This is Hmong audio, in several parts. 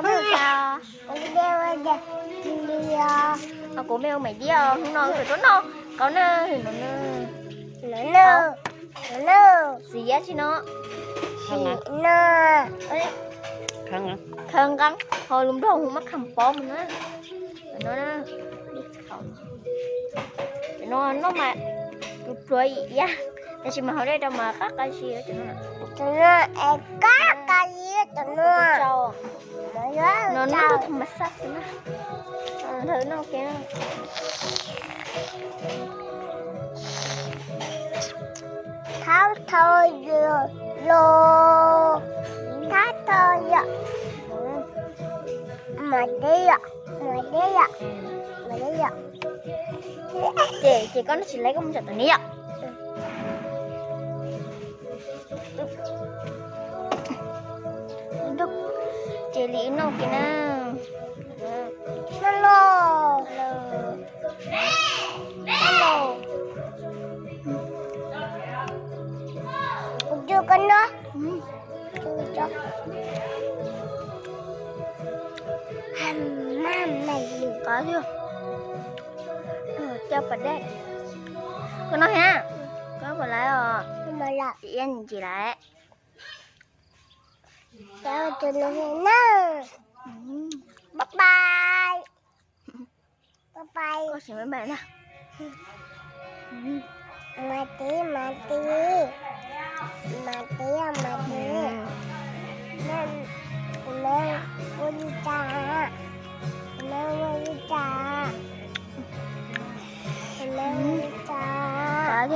Qhov kuv me ua maiv diab, hnub no tuaj noj qau na, no na, txiv yab tsi no, khaws nqeeb, ho lub nroog hu muab khaws pob mus na, no na. Cov no noj mas pluav pluav ib yam, tab sis mas haus dej rau mas qab qab zib cov no. Cov no es qab qab zib cov no. No noj thov mas xaj xwb na. Ntawd no ke. Thab tho los, thab tho yom. Mas deb yom, mas deb yom, mas deb yom. Ces, ces koj noj tsis laib koj mus tsam tom ni yom. Ces li noj kiag na. Noj los, noj los. Kuv coj koj noj. Qab thiab. Coj pas dej. Koj noj thiab. Koj puas laib os? Ces iab ntsis lawm. Bye bye. Bye bye. Koj siv bye bye na. Mas tib, mas tib. Mas tib, mas tib. Kuv neb ua li cas? Kuv neb ua li cas? Kuv neb ua li cas?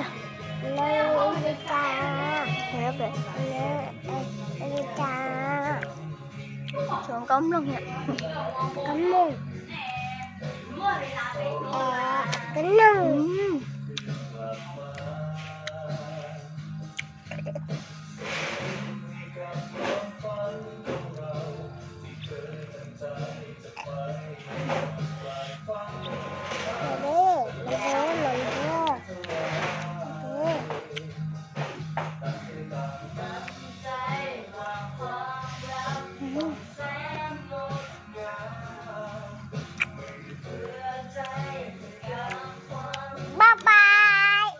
Kuv neb ua li cas? Kuv neb ua li cas? Tshuav nkauj mloog, nkauj mloog, nkauj mloog. Bye bye.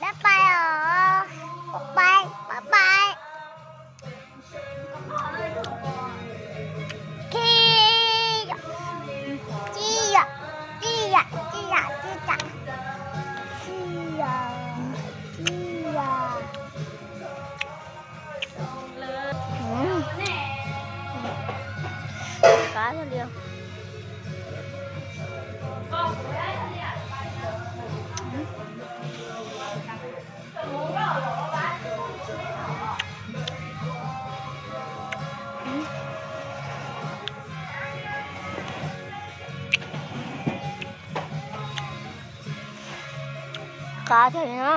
Bye bye os. Bye bye, bye bye. Tsis yog, tsis yog, tsis yog, tsis yog, tsis yog, tsis yog. Qab thiab li. Qab thiab li na.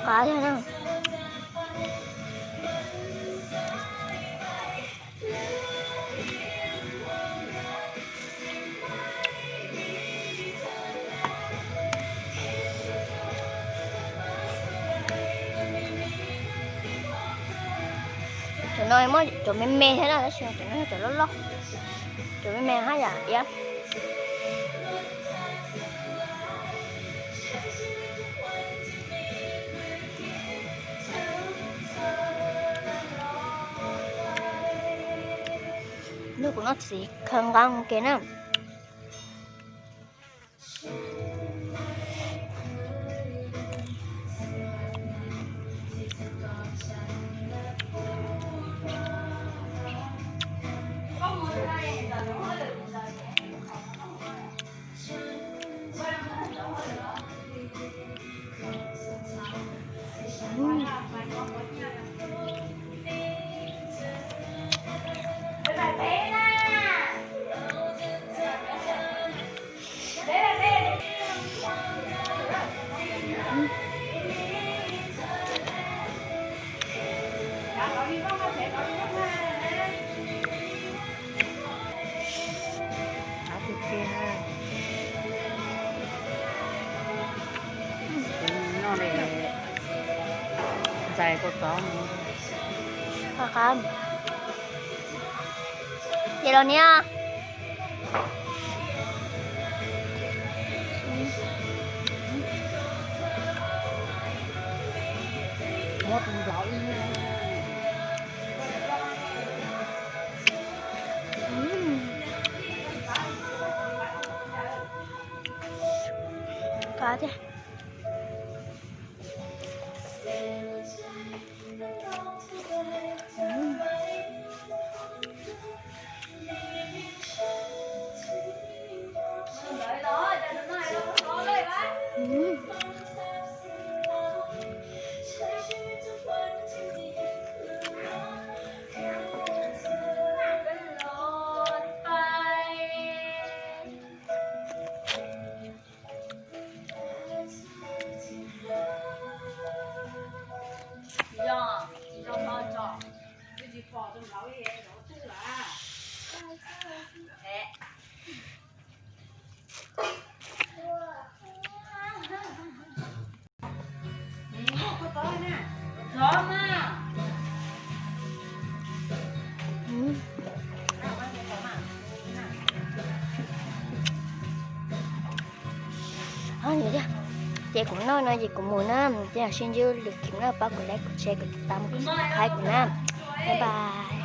Qab thiab na. Cov No muaj cov me me thiab na, tab sis cov no yog cov loj loj, cov me me haj yam iab. Nrog kuv noj txiv khaws nqa mus ke na. Ntxais kua txob. Ces los niam. Qab thiab. Ces kuv noj no ces kuv mus na, ces sib ntsib lwm clip na, pab kuv like, kuv share, kuv tiv tam, kuv subscribe kuv na. Bye bye.